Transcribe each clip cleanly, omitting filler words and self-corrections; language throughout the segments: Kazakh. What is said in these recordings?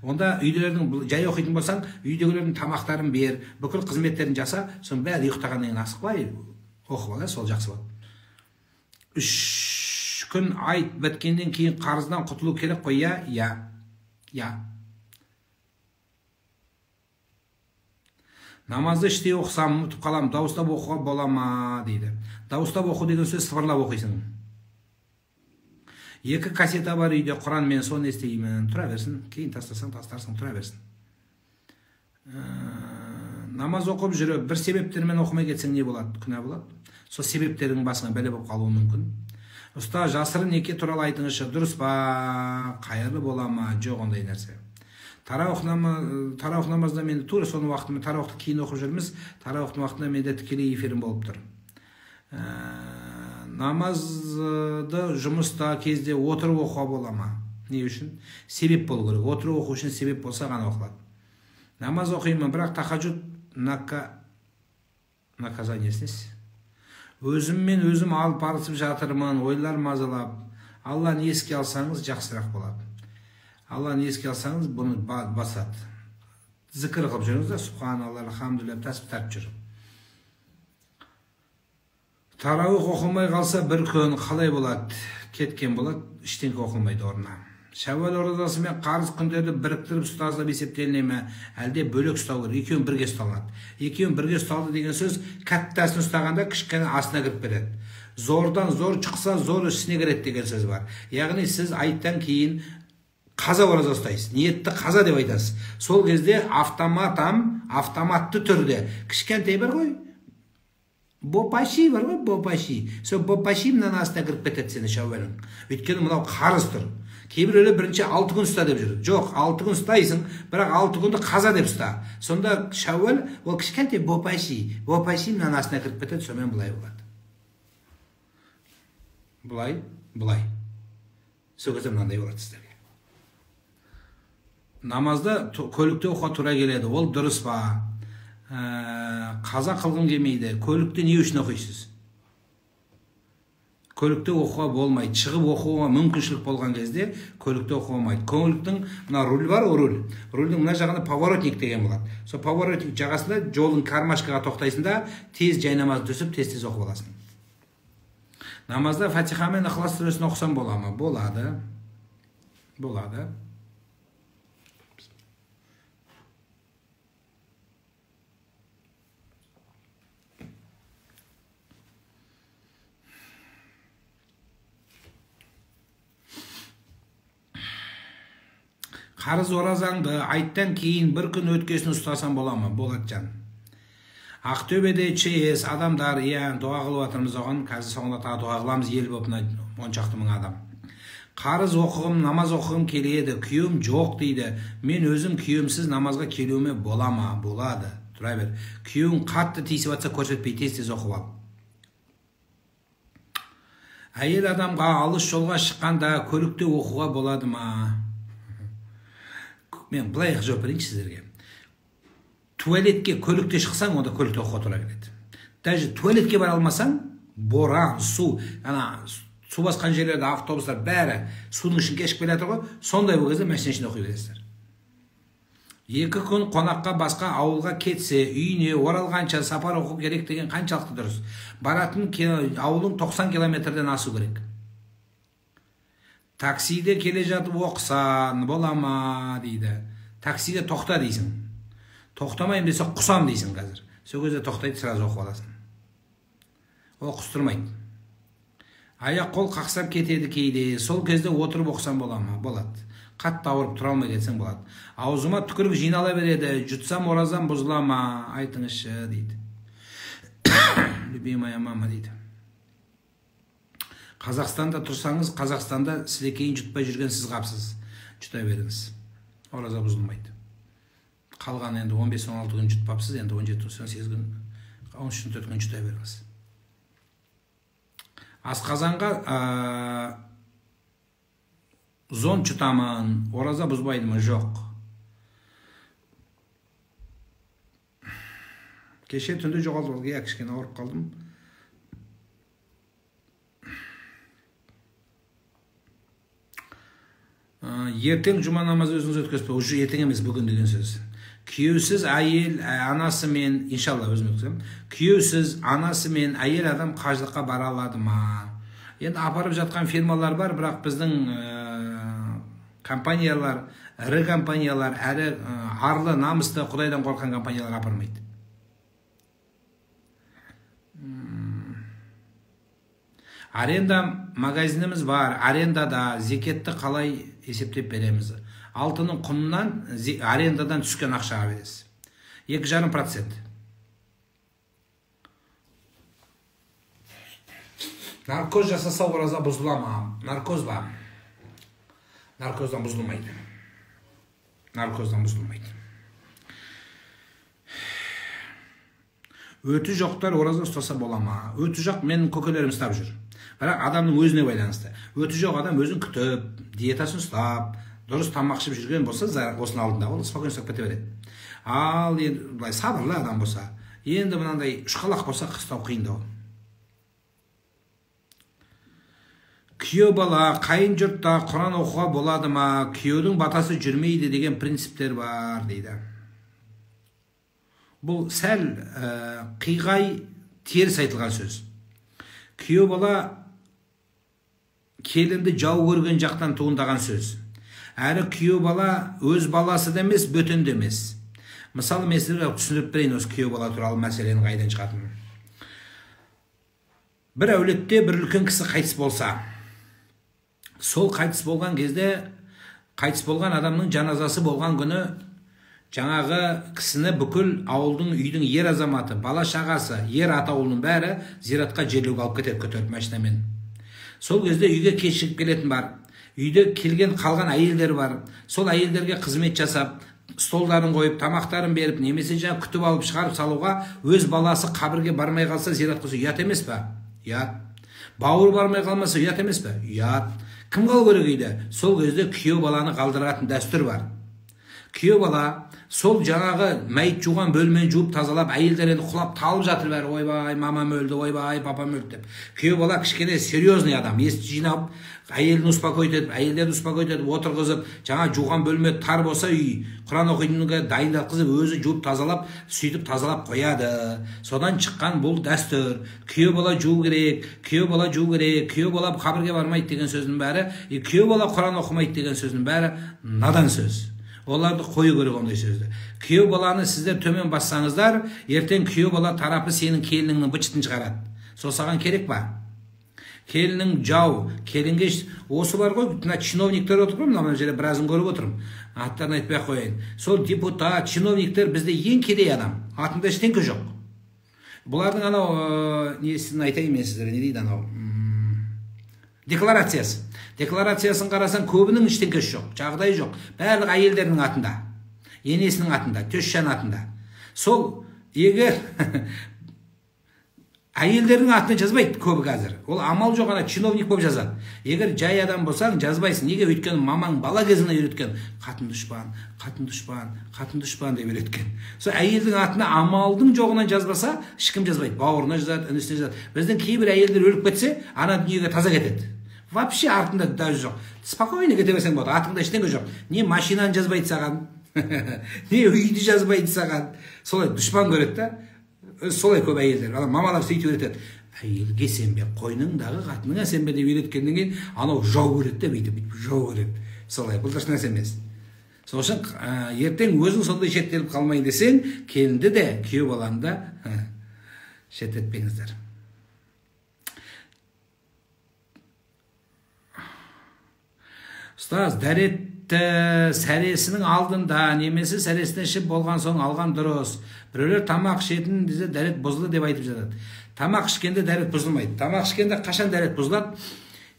Онда үйдегілердің жай оқитын болсаң, үйдегілердің тамақтарын бер, бүкіл қызметтерін жаса, соның бәрі ұйықтағаннан кейін асықпай оқып ал, сол жақсы болады. 3 күн айт біткеннен кейін қарыздан құтылу керек қой, иә, иә, иә. Намазды іштей оқысам, ұмытып қалам, дауыстап оқуға бола ма дейді. Дауыстап оқу деген сөз сыбырлап оқисың. 2 кассета бар үйде, Құран мен соны естеймін. Тұра берсін, кейін тастасаң тастарсың, тұра берсін. Намаз оқып жүріп, бір себептермен оқымай кетсең не болады? Күнә болады. Сол себептердің басыңа бәле болып қалуы мүмкін. Ұста, жасырын неке туралы айтыңызшы, дұрыс па? Қайырлы бола ма? Жоқ ондай нәрсе. Тараух намазда мен тура соның уақытында тарауықты кейін оқып жүрміз. Тарауықтың уақытында менде тікелей эфирім болып тұр. Намазды жұмыста кезде отырып оқуға бола ма? Не үшін? Себеп болу керек. Отырып оқу үшін себеп болса ғана оқылады. Намаз оқимын, бірақ тахаджуд наказаниесі несі? Өзіммен өзім алып барысып жатырмын, ойлар мазалап. Алланы еске алсаңыз жақсырақ болады. Алланы еске алсаңыз бұны басады. Зікір қылып жүріңіз да, субханалла, алхамдулилля, тәсбих тартып жүр. Тарауих оқылмай қалса бір күн қалай болады? Кеткен болады, ештеңе оқылмайды орнына. Шәуәл оразасы мен қарыз күндерді біріктіріп ұстаса есептеліне ме? Әлде бөлек ұстау керек? Екеуін бірге ұсталады. Екеуін бірге ұсталды деген сөз, кәттәсін ұстағанда кішкене астына кіріп береді. Зордан зор шықса, зор үстіне кіреді деген сөз бар. Яғни сіз айттан кейін қаза ораза ұстайсыз, ниетті қаза деп айтасыз. Сол кезде автоматты түрде кішкентай бар ғой, бопаши бар ғой, бопаши. Сол бопаши мынаның астына кіріп кетеді сені шәуәлің. Өйткені мынау қарыз тұр. Кейбіреулер бірінші 6 күн ұста деп жүр. Жоқ, 6 күн ұстайсың, бірақ 6 күнді қаза деп ұста. Сонда шәуәл ол кішкентай бопаши, бопаши мынаның астына кіріп кетеді, сонымен былай болады. Былай, былай. Сол кезде мынандай болады сіздерге. Намазды көлікте оқуға тура келеді, ол дұрыс па? Қаза қылғым келмейді. Көлікте не үшін оқисыз? Көлікте оқуға болмайды. Шығып оқуға мүмкіншілік болған кезде көлікте оқуға болмайды. Көліктің мына руль бар, руль. Рульдің мына жағында поворотник деген болады. Сол поворотник жағасында жолың кармашкаға тоқтайсың да, тез жай намазды түсіп, тез-тез оқып аласың. Намазда Фатиха мен Ықылас сүресін оқысам бола ма? Болады. Болады. Қарыз оразаңды айттан кейін бір күн өткесін ұстасам бола ма? Болады жан. Ақтөбеде ЧС адамдар, иә, дұға қылып жатырмыз оған, қазір соңында тағы дұға қыламыз, ел болып мына 10 шақты мың адам. Қарыз оқығым, намаз оқығым келеді, күйеуім жоқ дейді. Мен өзім күйеуімсіз намазға келуіме бола ма? Болады. Тұра бер. Күйеуің қатты тиісіп жатса көрсетпей тез-тез оқып ал. Әйел адамға алыс жолға шыққанда көлікте оқуға болады ма? Мен былай жауап берейінші сіздерге. Туалетке көлікте шықсаң, онда көлікте оқуға тура келеді. Даже туалетке бара алмасаң, боран, су, ана су басқан жерлерде автобустар бәрі судың ішін кешіп келе жатыр ғой, сондай бұл кезде машина ішінде оқи бересіздер. 2 күн қонаққа басқа ауылға кетсе, үйіне оралғанша сапар оқу керек деген қаншалықты дұрыс? Баратын ауылың 90 километрден асу керек. Таксиде келе жатып оқысан бола ма дейді. Таксиде тоқта дейсің. Тоқтамаймын десе құсам дейсің қазір. Сол кезде тоқтайды, сразу оқып аласың. Ол құстырмайды. Аяқ қол қақсап кетеді кейде. Сол кезде отырып оқысам бола ма? Болады. Қатты ауырып тұра алмай кетсең болады. Аузыма түкірік жинала береді. Жұтсам оразам бұзыла ма? Айтыңызшы дейді. Любимая мама дейді. Қазақстанда тұрсаңыз, Қазақстанда сілекейін жұтпай жүрген сіз қапсыз. Жұта беріңіз. Ораза бұзылмайды. Қалған енді 15-16 күн жұтпапсыз, енді 17-18 күн, 13-14 күн жұта беріңіз. Асқазанға зон жұтамын, ораза бұзбайды ма? Жоқ. Кеше түнде жоғалып алдым, иә, кішкене ауырып қалдым. Ертең жұма намазы өзіңіз өткізіп, уже ертең емес, бүгін деген сөз. Күйеусіз әйел анасымен, иншалла өзім өткіземін. Күйеусіз анасымен әйел адам қажылыққа бара алады ма? Енді апарып жатқан фирмалар бар, бірақ біздің компаниялар, ірі компаниялар, әрі арлы, намысты, Құдайдан қорыққан компаниялар апармайды. Аренда магазиніміз бар, арендада зекетті қалай есептеп береміз? Алтынның құнынан арендадан түскен ақшаға бересіз. 2,5%. Наркоз жасаса ораза бұзыла ма? Наркоз ба? Наркоздан бұзылмайды. Наркоздан бұзылмайды. Өті жоқтар ораза ұстаса бола ма? Өті жоқ менің көкелерім ұстап жүр. Бірақ адамның өзіне байланысты. Өті жоқ адам өзін күтіп, диетасын ұстап, дұрыс тамақ ішіп жүрген болса, осының алдында ол спокойно ұстап кете береді. Ал енді былай сабырлы адам болса, енді мынандай ұшқалақ болса, ұстау қиындау. Күйеу бала қайын жұртта Құран оқуға болады ма? Күйеудің батасы жүрмейді деген принциптер бар дейді. Бұл сәл қиғай теріс айтылған сөз. Күйеу бала келінді жау көрген жақтан туындаған сөз. Әрі күйеу бала өз баласы да емес, бөтен де емес. Мысалы, мен сіздерге түсіндіріп берейін осы күйеу бала туралы мәселенің қайдан шығатынын. Бір әулетте бір үлкен кісі қайтыс болса, сол қайтыс болған кезде, қайтыс болған адамның жаназасы болған күні жаңағы кісіні бүкіл ауылдың, үйдің ер азаматы, бала шағасы, ер атаулының бәрі зиратқа жерлеуге алып кетеді көтеріп машинамен. Сол кезде үйге кешігіп келетін бар, үйде келген қалған әйелдер бар. Сол әйелдерге қызмет жасап, столдарын қойып, тамақтарын беріп, немесе жаңа күтіп алып шығарып салуға өз баласы қабірге бармай қалса, зират қылса ұят емес пе? Ұят. Бауыр бармай қалмаса ұят емес пе? Ұят. Кім қалу керек үйде? Сол кезде күйеу баланы қалдыратын дәстүр бар. Күйеу бала сол жаңағы мәйіт жуған бөлмені жуып тазалап, әйелдер енді құлап талып жатыр бәрі, ойбай мамам өлді, ойбай папам өлді деп. Күйеу бала кішкене серьезный адам, ес жинап, әйелін успокоить етіп, әйелдерді успокоить етіп отырғызып, жаңа жуған бөлме тар болса үй, Құран оқитынға дайындатқызып, өзі жуып тазалап, сөйтіп тазалап қояды. Содан шыққан бұл дәстүр. Күйеу бала жуу керек, күйеу бала жуу керек, күйеу бала қабірге бармайды деген сөздің бәрі, күйеу бала Құран оқымайды деген сөздің бәрі надан сөз. Оларды қою керек ондай сөзді. Күйеу баланы сіздер төмен бассаңыздар, ертең күйеу бала тарапы сенің келініңнің быт-шытын шығарады. Сол саған керек па? Келінің жау, келінге осы бар ғой, мына чиновниктер отыр ғой, мына жерде біразын көріп отырмын. Аттарын айтпай ақ қояйын. Сол депутат, чиновниктер бізде ең кедей адам. Атында ештеңке жоқ. Бұлардың анау несін айтайын мен сіздерге, не дейді анау? Декларациясы. Декларациясын қарасаң, көбінің ештеңкесі жоқ, жағдайы жоқ. Барлық әйелдерінің атында, енесінің атында, тещаның атында. Сол егер әйелдердің атына жазбайды көбі қазір. Ол амал жоқ, ана чиновник болып жазады. Егер жай адам болсаң, жазбайсың. Неге? Өйткені мамаң бала кезінен үйреткен. Қатын дұшпан, қатын дұшпан, қатын дұшпан деп үйреткен. Сол әйелдің атына амалдың жоғынан жазбаса, ешкім жазбайды. Бауырына жазады, інісіне жазады. Біздің кейбір әйелдер өліп кетсе, ана дүниеге таза кетеді. Вообще артында даже жоқ. Спокойно кете берсең болады. Артында ештеңе жоқ. Не машинаны жазбайды саған, не үйді жазбайды саған. Солай дұшпан көреді да. Солай көп әйелдер. Ана мамалар сөйтіп үйретеді. Әйелге сенбе, қойныңдағы қатыныңа сенбе деп үйреткеннен кейін анау жау көреді де, бүйтіп жау көреді. Солай, бұл дұрыс нәрсе емес. Сол үшін ертең өзің сондай шеттеліп қалмайын десең, келінді де, күйеу баланы да шеттетпеңіздер. Ұстаз, дәретті сәресінің алдында немесе сәресінен ішіп болған соң алған дұрыс. Біреулер тамақ ішетін десе дәрет бұзылды деп айтып жатады. Тамақ ішкенде дәрет бұзылмайды. Тамақ ішкенде қашан дәрет бұзылады?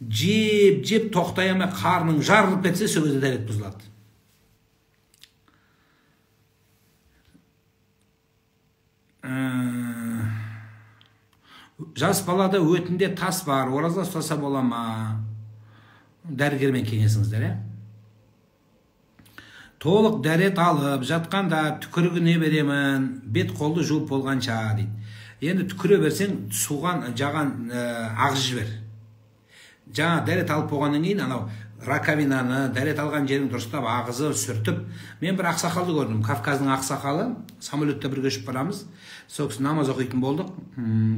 Жеп-жеп тоқтай алмай қарның жарылып кетсе, сол кезде дәрет бұзылады. Жас балада өтінде тас бар, ораза ұстаса бола ма? Дәрігермен кеңесіңіздер, ә? Толық дәрет алып жатқанда түкірігіне беремін, бет қолды жуып болғанша дейді. Енді түкіре берсең, суған жаған ағызып жібер. Жаңа дәрет алып болғаннан кейін анау раковинаны, дәрет алған жерін дұрыстап ағызып, сүртіп. Мен бір ақсақалды көрдім, Кавказдың ақсақалы, самолетте бірге ұшып барамыз. Сол кісі намаз оқитын болдық,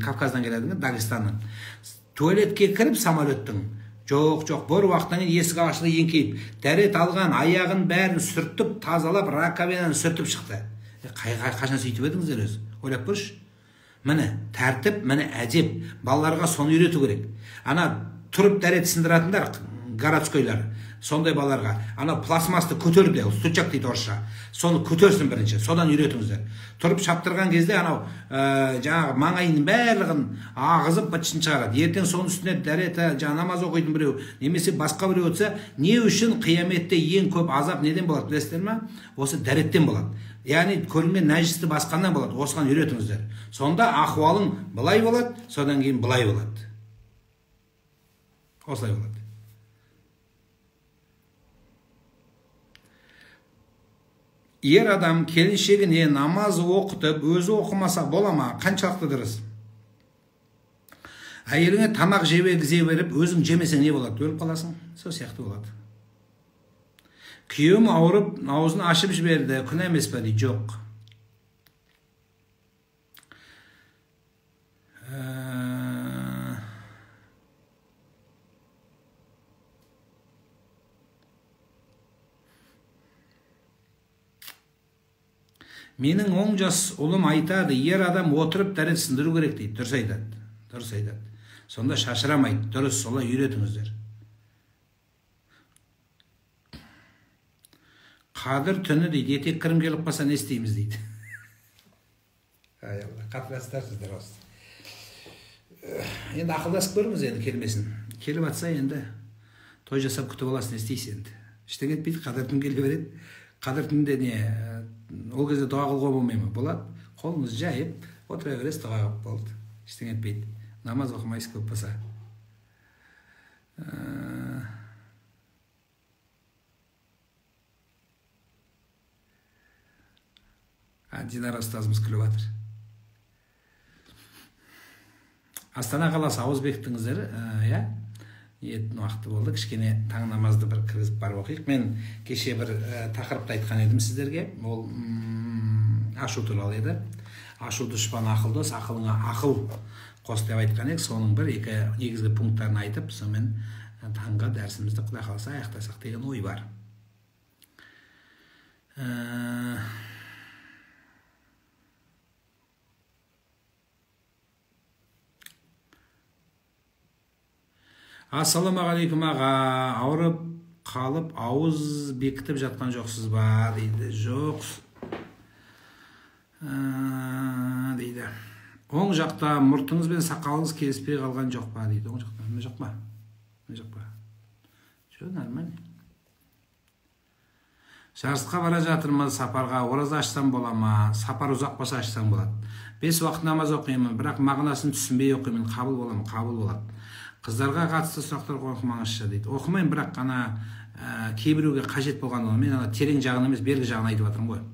Кавказдан келеді, Дагестаннан. Туалетке кіріп самолеттің, жоқ, бір уақыттан кейін есік ашылды, еңкейіп, дәрет алған аяғын бәрін сүртіп, тазалап, раковинаны сүртіп шықты. Қашан сөйтіп едіңіздер өзі? Ойлап көрші. Міне тәртіп, міне әдеп. Балаларға соны үйрету керек. Ана тұрып дәрет сындыратындар, городскойлар, сондай балаларға ана пластмассты көтер де, стучак дейді орысша, соны көтерсін бірінші, содан үйретіңіздер. Тұрып шаптырған кезде анау жаңағы маңайының барлығын ағызып бытшын шығарады. Ертең соның үстіне дәреті, жаңа намаз оқитын біреу немесе басқа біреу өтсе, не үшін қияметте ең көп азап неден болады білесіздер ме? Осы дәреттен болады. Яғни көрінген нәжісті басқаннан болады. Осыған үйретіңіздер. Сонда ахуалың былай болады, содан кейін былай болады. Осылай болады. Ер адам келіншегіне намаз оқытып, өзі оқымаса бола ма? Қаншалықты дұрыс? Әйеліңе тамақ жегізе беріп, өзің жемесең не болады? Өліп қаласың. Сол сияқты болады. Күйеуім ауырып, аузын ашып жіберді. Күнә емес пе дейді? Жоқ. Менің 10 жас ұлым айтады, ер адам отырып дәрет сындыру керек дейді. Дұрыс айтады. Дұрыс айтады. Сонда шашырамайды. Дұрыс, солай үйретіңіздер. Қадір түні дейді, етек кірім келіп қалса не істейміз дейді. Ай Алла, қатырасыздар осы. Енді ақылдасып көріңіз енді келмесін. Келіп атса енді той жасап күтіп аласың, не істейсің енді. Ештеңе етпейді, қадір түн келе береді. Қадір түнде не, ол кезде дұға қылуға болмай ма? Болады. Қолыңызды жайып, отыра бересіз, дұға қылып болды. Ештеңе етпейді. Намаз оқымайсыз көп болса. Динара ұстазымыз күліп жатыр. Астана қаласы, ауыз бекіттіңіздер, иә? Ниеттің уақыты болды. Кішкене таң намазды бір кіргізіп барып оқиық. Мен кеше бір тақырыпты айтқан едім сіздерге. Ол ашу туралы еді. Ашу дұшпан, ақыл дос, ақылыңа ақыл қос деп айтқан едік. Соның бір екі негізгі пункттарын айтып, сонымен таңғы дәрісімізді Құдай қаласа аяқтасақ деген ой бар. Ассалаумағалейкум аға, ауырып қалып ауыз бекітіп жатқан жоқсыз ба дейді. Жоқ дейді. Оң жақта мұртыңыз бен сақалыңыз келіспей қалған жоқ па дейді. Оң жақта, мына жақ па? Мына жақ па? Жоқ, нормально. Жарысқа бара жатырмыз, сапарға, ораза ашсам бола ма? Сапар ұзақ болса ашсаң болады. 5 уақыт намаз оқимын, бірақ мағынасын түсінбей оқимын, қабыл боламын, қабыл болады. Қыздарға қатысты сұрақтар оқымаңызшы дейді. Оқымаймын, бірақ ана кейбіреуге қажет болған, мен ана терең жағын емес, бергі жағын айтып жатырмын ғой.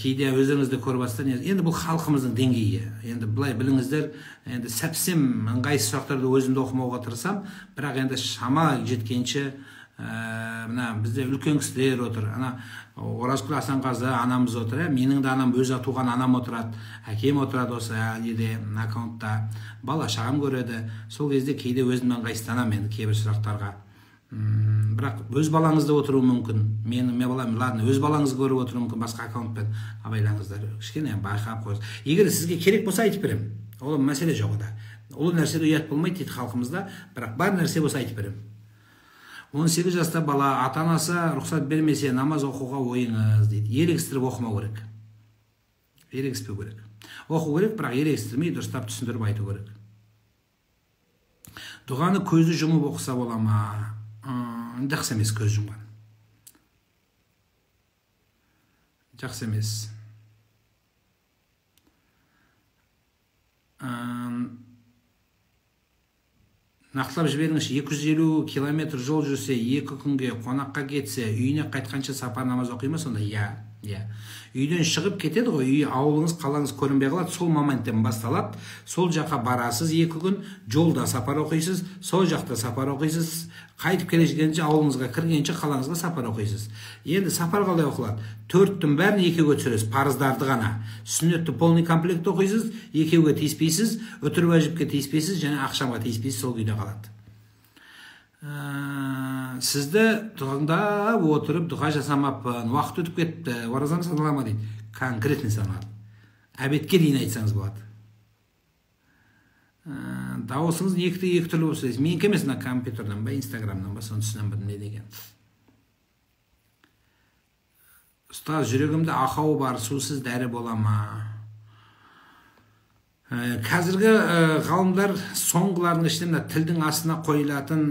Кейде өздеріңіз де көріп жатсыздар. Енді бұл халқымыздың деңгейі. Енді былай біліңіздер, енді сәпсем ыңғайсыз сұрақтарды өзімді оқымауға тырысам, бірақ енді шама жеткенше мына бізде үлкен кісілер отыр. Ана Оразгүл Асанқызы анамыз отыр, менің де анам, өзі туған анам отырады, әкем отырады осы неде аккаунтта, бала шағам көреді. Сол кезде кейде өзім ыңғайсызданамын енді кейбір сұрақтарға. Бірақ өз балаңыз да отыруы мүмкін. Менің балам, ладно, өз балаңыз көріп отыруы мүмкін басқа аккаунтпен. Абайлаңыздар, кішкене байқап қойыңыз. Егер сізге керек болса айтып беремін. Ол мәселе жоқ ода. Ол нәрседе ұят болмайды дейді халқымызда, бірақ бар нәрсе болса айтып беремін. 18 жаста бала ата-анасы рұқсат бермесе намаз оқуға ойыңыз дейді. Ерегістіріп оқымау керек. Ерегіспеу керек. Оқу керек, бірақ ерегістірмей дұрыстап түсіндіріп айту керек. Дұғаны көзді жұмып оқыса бола ма? Жақсы емес көз жұмған. Жақсы емес. Нақтылап жіберіңізші, 250 километр жол жүрсе, 2 күнге қонаққа кетсе, үйіне қайтқанша сапар намаз оқи ма сонда? Иә, Иә. Үйден шығып кетеді ғой, үй, ауылыңыз, қалаңыз көрінбей қалады, сол моменттен басталады. Сол жаққа барасыз 2 күн, жолда сапар оқисыз, сол жақта сапар оқисыз, қайтып келе жеткенше, ауылыңызға кіргенше қалаңызға сапар оқисыз. Енді сапар қалай оқылады? 4-тің бәрін 2-ге түсіресіз, парыздарды ғана. Сүннетті полный комплект оқисыз, 2-ге тиіспейсіз, үтір уәжіпке тиіспейсіз және ақшамға тиіспейсіз, сол күйде қалады. Сізді тыңдап отырып дұға жасамаппын, уақыт өтіп кетті, оразам санала ма дейді. Конкретно саналады. Әбетке дейін айтсаңыз болады. Дауысыңыз екі түрлі болып сөйлейсіз. Менікі емес, мына компьютерден ба, инстаграмнан ба, соны түсіне алмадым не деген. Ұстаз, жүрегімде ақау бар, сусыз дәрі бола ма? Қазіргі ғалымдар соңғыларының ішінде мына тілдің астына қойылатын,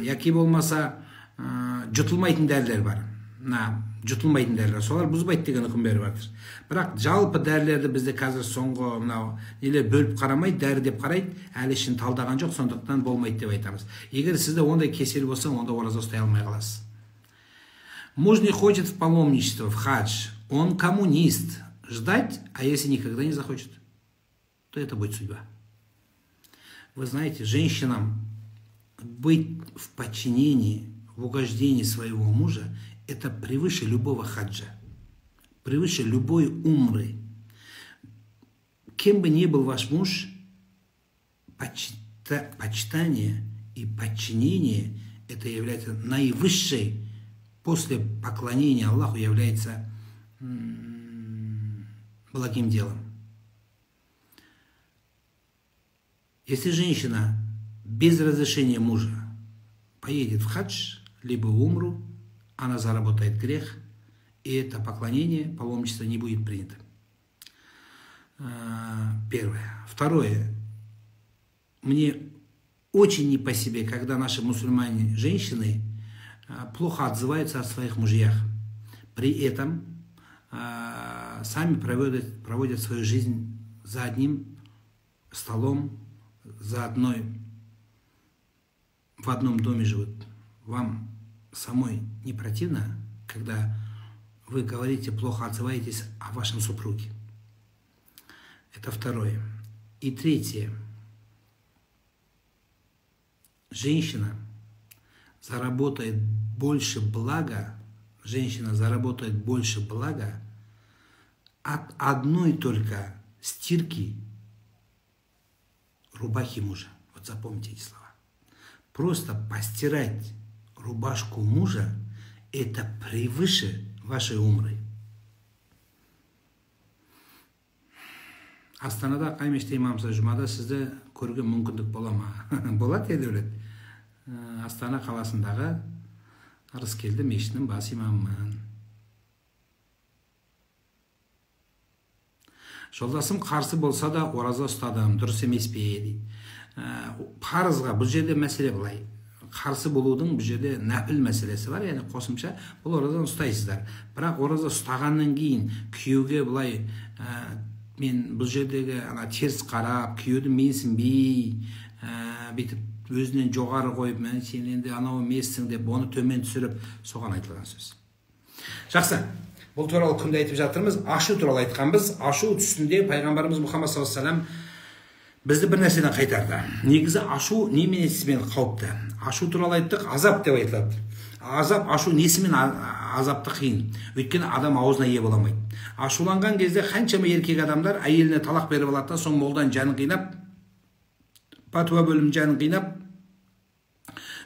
яки болмаса жұтылмайтын дәрілер бар. Мына жұтылмайтын дәрілер, солар бұзбайды деген үкім беріп жатыр. Бірақ жалпы дәрілерді бізде қазір соңғы мынау нелер бөліп қарамайды, дәрі деп қарайды, әлі ішін талдаған жоқ, сондықтан болмайды деп айтамыз. Егер сізде ондай кесел болса, онда ораза ұстай алмай қаласыз. Муж не хочет в паломничество, в хадж, он коммунист. Ждать, а если никогда не захочет, то это будет судьба. Вы знаете, женщинам быть в подчинении, в угождении своего мужа, это превыше любого хаджа, превыше любой умры. Кем бы ни был ваш муж, почитание и подчинение, это является наивысшей, после поклонения Аллаху является благим делом. Если женщина без разрешения мужа поедет в хадж, либо в умру, она заработает грех, и это поклонение, паломничество не будет принято. Первое. Второе. Мне очень не по себе, когда наши мусульмане, женщины, плохо отзываются о своих мужьях. При этом сами проводят свою жизнь за одним столом, в одном доме живут. Вам самой не противно, когда вы говорите, плохо отзываетесь о вашем супруге? Это второе. И третье. Женщина заработает больше блага, женщина заработает больше блага от одной только стирки рубахи мужа. Вот запомните эти слова. Просто постирать рубашку мужа – это превыше вашей умры. Астанада қай мешітте имамсыз, жұмада сізді көруге мүмкіндік бола ма? Болады, Дәулет. Астана қаласындағы Ырыскелді мешітінің бас имамымын. Жолдасым қарсы болса да ораза ұстадым, дұрыс емес пе дейді. Парызға бұл жерде мәселе былай. Қарсы болудың бұл жерде нәпіл мәселесі бар, яғни қосымша бұл оразаны ұстайсыздар. Бірақ ораза ұстағаннан кейін күйеуге былай мен бұл жердегі ана теріс қарап, күйеуді менсінбей, бүйтіп өзінен жоғары қойып, мен сен енді анау емессің деп оны төмен түсіріп, соған айтылған сөз. Жақсы. Бұл туралы күнде айтып жатырмыз. Ашу туралы айтқанбыз. Ашу үстінде пайғамбарымыз Мұхаммад саллаллаху алейхи вассалам бізді бір нәрседен қайтарды. Негізі ашу неменесімен қауіпті? Ашу туралы айттық, азап деп айтылады. Азап, ашу несімен азапты қиын? Өйткені адам аузына ие бола алмайды. Ашуланған кезде қаншама еркек адамдар әйеліне талақ беріп алады да, соң молдан жанын қинап, пәтуа бөлім жанын қинап,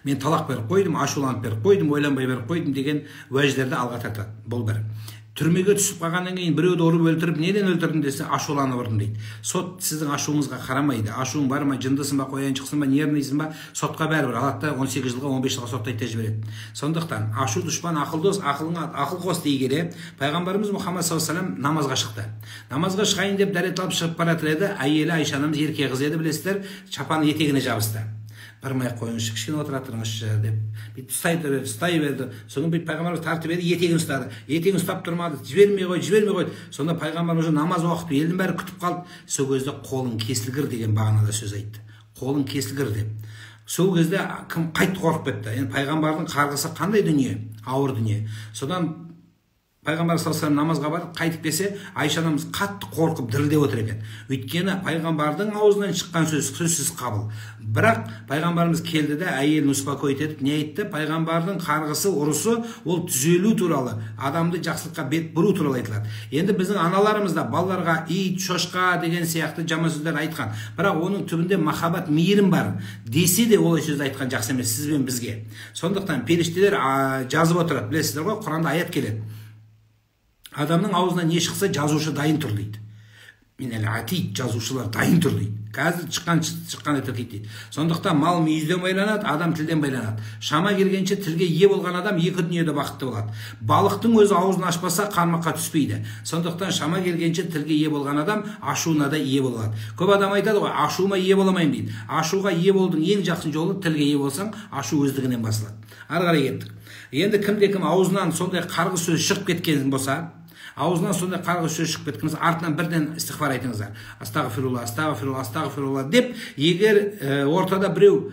мен талақ беріп қойдым, ашуланып беріп қойдым, ойланбай беріп қойдым деген уәждерді алға тартады. Бұл бір. Түрмеге түсіп қалғаннан кейін біреуді ұрып өлтіріп, неден өлтірдім десе, ашуланып ұрдым дейді. Сот сіздің ашуыңызға қарамайды. Ашуың бар ма, жындысың ба, қояншықсың ба, нервныйсың ба, сотқа бәрібір алады да 18 жылға, 15 жылға соттайды да жібереді. Сондықтан ашу дұшпан, ақыл дос, ақылыңа ақыл қос дей келе, пайғамбарымыз Мұхаммад саллаллаху алейхи вассалам намазға шықты. Намазға шығайын деп дәрет алып шығып бара жатыр еді, әйелі Айша анамыз ерке қыз еді, білесіздер, шапаны етегіне жабысты. Бармай қойыңызшы, кішкене отыра тұрыңызшы деп бүйтіп ұстай берді, ұстай берді. Содан бүйтіп пайғамбарымыз тартып еді, етегін ұстады. Етегін ұстап тұрмады, жібермей қойды, жібермей қойды. Сонда пайғамбарымыз намаз уақыты, елдің бәрі күтіп қалды. Сол кезде қолың кесілгір деген бағанада сөз айтты. Қолың кесілгір деп. Сол кезде кім қайтты қорқып кетті. Енді пайғамбардың қарғысы қандай дүние? Ауыр дүние. Содан Пайғамбар саллаллаху алейхи вассалам намазға барып қайтып келсе, Айша анамыз қатты қорқып дірілдеп отыр екен. Өйткені пайғамбардың аузынан шыққан сөз сөзсіз қабыл. Бірақ пайғамбарымыз келді де әйелін успокоить етіп не айтты? Пайғамбардың қарғысы, ұрысы ол түзелу туралы, адамды жақсылыққа бет бұру туралы айтылады. Енді біздің аналарымыз да балаларға ит, шошқа деген сияқты жаман сөздер айтқан. Бірақ оның түбінде махаббат, мейірім бар. Десе де олай сөзді айтқан жақсы емес сіз бен бізге. Сондықтан періштелер жазып отырады, білесіздер ғой, Құранда аят келеді. Адамның аузынан не шықса, жазушы дайын тұр дейді. Мен әлі атид, жазушылар дайын тұр дейді. Қазір шыққан тіркейді дейді. Сондықтан мал мүйізден байланады, адам тілден байланады. Шама келгенше тілге ие болған адам екі дүниеде бақытты болады. Балықтың өзі аузын ашпаса қармаққа түспейді. Сондықтан шама келгенше тілге ие болған адам ашуына да ие болады. Көп адам айтады ғой, ашуыма ие бола алмаймын дейді. Ашуға ие болудың ең жақсы жолы тілге ие болсаң, ашу өздігінен басылады. Ары қарай кеттік. Енді кімде-кім аузынан сондай қарғыс сөз шығып кеткен болса, аузынан сондай қарғыс сөз шығып кеткен болса, артынан бірден истиғфар айтыңыздар. Астағфирулла, астағфирулла, астағфирулла деп, егер ортада біреу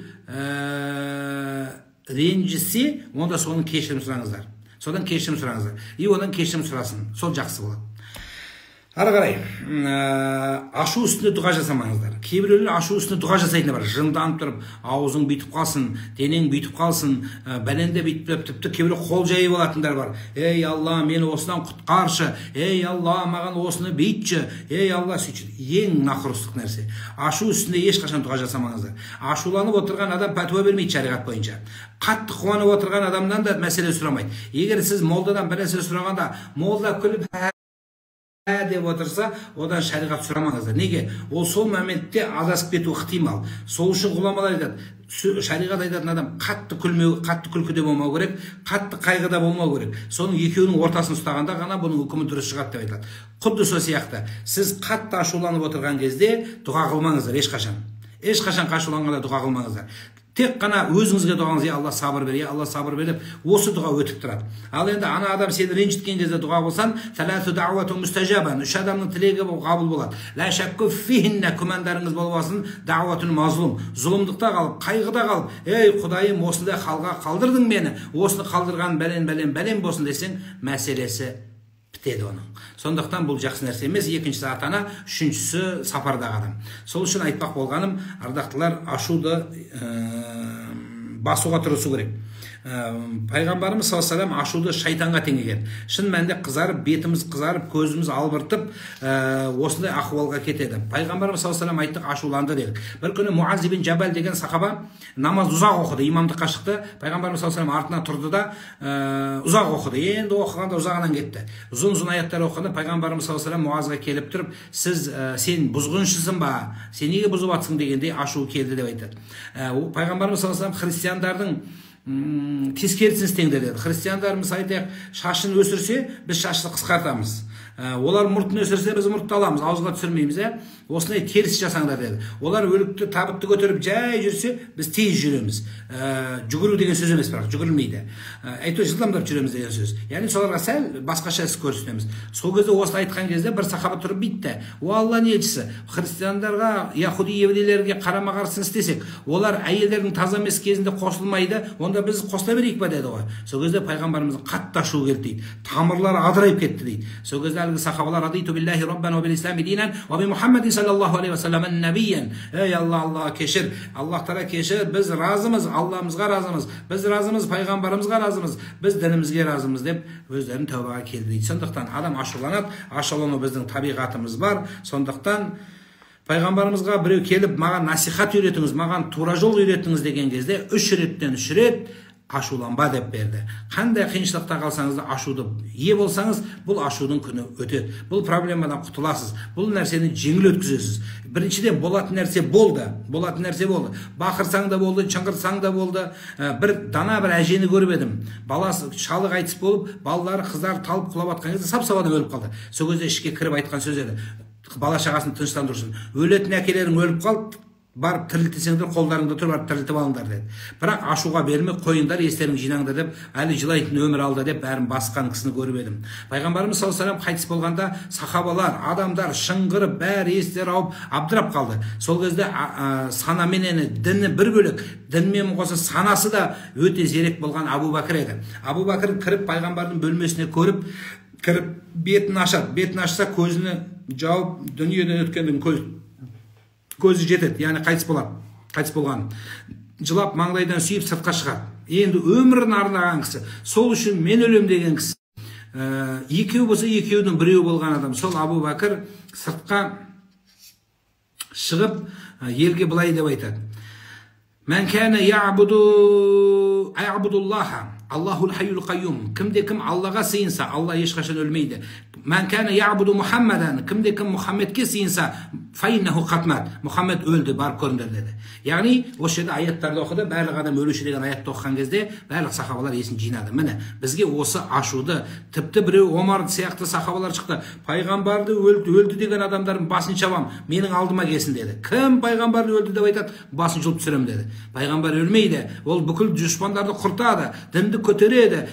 ренжісе, онда соның кешірім сұраңыздар. Содан кешірім сұраңыздар. И одан кешірім сұрасын. Сол жақсы болады. Ары қарай, ашу үстінде дұға жасамаңыздар. Кейбіреулер ашу үстінде дұға жасайтыны бар. Жынданып тұрып, аузың бүйтіп қалсын, денең бүйтіп қалсын, бәленде бүйтіп, тіпті кейбіреу қол жайып алатындар бар. Ей Алла, мені осыдан құтқаршы. Ей Алла, маған осыны бүйтші. Ей Алла, сөйтші. Ең нақұрыстық нәрсе. Ашу үстінде ешқашан дұға жасамаңыздар. Ашуланып отырған адам пәтуа бермейді шариғат бойынша. Қатты қуанып отырған адамнан да мәселе сұрамайды. Егер сіз молдадан бір нәрсе сұрағанда, молда күліп деп отырса, одан шариғат сұрамаңыздар. Неге? Ол сол моментте адасып кету ықтимал. Сол үшін ғұламалар айтады, шариғат айтатын адам қатты күлмеу, қатты күлкіде болмау керек, қатты қайғыда болмау керек. Соның екеуінің ортасын ұстағанда ғана бұның үкімі дұрыс шығады деп айтады. Құдды сол сияқты, сіз қатты ашуланып отырған кезде дұға қылмаңыздар ешқашан. Ешқашан ашуланғанда дұға қылмаңыздар. Тек қана өзіңізге дұғаңыз, я Алла сабыр бер, я Алла сабыр бер деп осы дұға өтіп тұрады. Ал енді ана адам сені ренжіткен кезде дұға қылсаң, саласу дауату мустажабан, үш адамның тілегі қабыл болады. Ла шакку фихинна, күмәндарыңыз болмасын, дауатун мазлум, зұлымдықта қалып, қайғыда қалып, ей Құдайым, осындай халға қалдырдың мені, осыны қалдырған бәлен бәлен бәлен болсын десең, мәселесі бітеді оның. Сондықтан бұл жақсы нәрсе емес. Екіншісі ата-ана, үшіншісі сапардағы адам. Сол үшін айтпақ болғаным, ардақтылар, ашуды басуға тырысу керек. Пайғамбарымыз саллаллаху алейхи вассалам ашуды шайтанға теңеген. Шын мәнінде қызарып, бетіміз қызарып, көзіміз албыртып, осындай ахуалға кетеді. Пайғамбарымыз саллаллаху алейхи вассалам айттық, ашуланды дедік. Бір күні Муаз ибн Жабал деген сахаба намаз ұзақ оқыды, имамдыққа шықты. Пайғамбарымыз саллаллаху алейхи вассалам артына тұрды да ұзақ оқыды. Енді оқығанда ұзағынан кетті. Ұзын-ұзын аяттар оқығанда пайғамбарымыз саллаллаху алейхи вассалам Муазға келіп тұрып, сіз сен бұзғыншысың ба? Сен неге бұзып жатсың дегендей ашуы келді деп айтады. Пайғамбарымыз саллаллаху алейхи вассалам христиандардың тескерісін істеңдер деді. Христиандар, мысалы айтайық, шашын өсірсе, біз шашты қысқартамыз. Олар мұртын өсірсе, біз мұртты аламыз, ауызға түсірмейміз, ә? Осындай теріс жасаңдар деді. Олар өлікті, табытты көтеріп жай жүрсе, біз тез жүреміз. Жүгіру деген сөз емес, бірақ жүгірілмейді. Әйтеуір жылдамдап жүреміз деген сөз. Яғни соларға сәл басқаша іс көрсетеміз. Сол кезде осыны айтқан кезде бір сахаба тұрып бүйтті. О Алланың елшісі, христиандарға, яхуди еврейлерге қарама-қарсы істесек, олар әйелдердің таза емес кезінде қосылмайды, онда біз қосыла берейік па деді ғой. Сол кезде пайғамбарымыздың қатты ашуы келді дейді. Тамырлары адырайып кетті дейді. Сол кезде әлгі сахабалар радиту биллахи раббан ва бил ислами динан ва би Мухаммадин саллаллаху алейхи вассалам набиян. Ей Алла, Алла кешір, Аллах тағала кешір, біз разымыз, Алламызға разымыз, біз разымыз, пайғамбарымызға разымыз, біз дінімізге разымыз деп өздерін тәубаға келді дейді. Сондықтан адам ашуланады, ашулану біздің табиғатымыз бар. Сондықтан пайғамбарымызға біреу келіп, маған насихат үйретіңіз, маған тура жол үйретіңіз деген кезде 3 реттен 3 рет ашуланба деп берді. Қандай қиыншылықта қалсаңыз да ашуды ие болсаңыз, бұл ашудың күні өтеді. Бұл проблемадан құтыласыз. Бұл нәрсені жеңіл өткізесіз. Біріншіден, болатын нәрсе болды. Болатын нәрсе болды. Бақырсаң да болды, шыңғырсаң да болды. Бір дана бір әжені көріп едім. Баласы шалы қайтыс болып, балалары, қыздары талып құлап атқан кезде сап-сау адам өліп қалды. Сол кезде ішке кіріп айтқан сөз еді. Бала шағасын тыныштандырсын. Өлетін әкелерің өліп қалды, барып тірілтсеңдер, қолдарыңды тұр, барып тірілтіп алыңдар деді. Бірақ ашуға бермей қойыңдар, естеріңді жинаңдар деп, әлі жылайтын өмір алды деп бәрін басқан кісіні көріп едім. Пайғамбарымыз саллаллаху алейхи вассалам қайтыс болғанда сахабалар, адамдар шыңғырып, бәрі естері ауып, абдырап қалды. Сол кезде санаменен діні бір бөлек, дінмен қоса санасы да өте зерек болған Абу Бәкір еді. Абу Бәкір кіріп пайғамбардың бөлмесіне көріп, Кіріп бетін ашады, бетін ашса, көзіні жауып, дүниеден өткеннің көзі жетеді, яғни қайтыс болады, қайтыс болған. Жылап, маңдайдан сүйіп, сыртқа шығады. Енді өмірін арнаған кісі, сол үшін мен өлем деген кісі. Екеу болса, екеуінің біреуі болған адам. Сол Абу Бәкір сыртқа шығып, елге былай деп айтады: «Мән кәна ябудуллаха, Аллахул хайюл қайюм». Кімде кім Аллаға сыйынса, Алла ешқашан өлмейді. «Мән кәна ябуду Мухаммадан», кімде кім Мұхаммедке сыйынса, «фаиннаху қад мат», Мұхаммед өлді, барып көріңдер деді. Яғни осы жерде аяттарды оқыды, барлық адам өлуші деген аятты оқыған кезде барлық сахабалар есін жинады. Міне, бізге осы ашуды, тіпті біреу Омар сияқты сахабалар шықты, пайғамбарды өлді, өлді деген адамдардың басын шабам, менің алдыма келсін деді. Кім пайғамбарды өлді деп айтады, басын жұлып түсіремін деді. Пайғамбар өлмейді, ол бүкіл дұшпандарды құртады, дінді көтереді,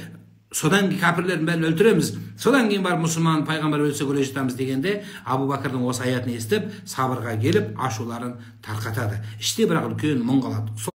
содан кейін кәпірлердің бәрін өлтіреміз, содан кейін барып мұсылман пайғамбар өлсе өле жатамыз дегенде, Абу Бәкірдің осы аятын естіп, сабырға келіп, ашуларын тарқатады. Іште бірақ үлкен мұң қалады.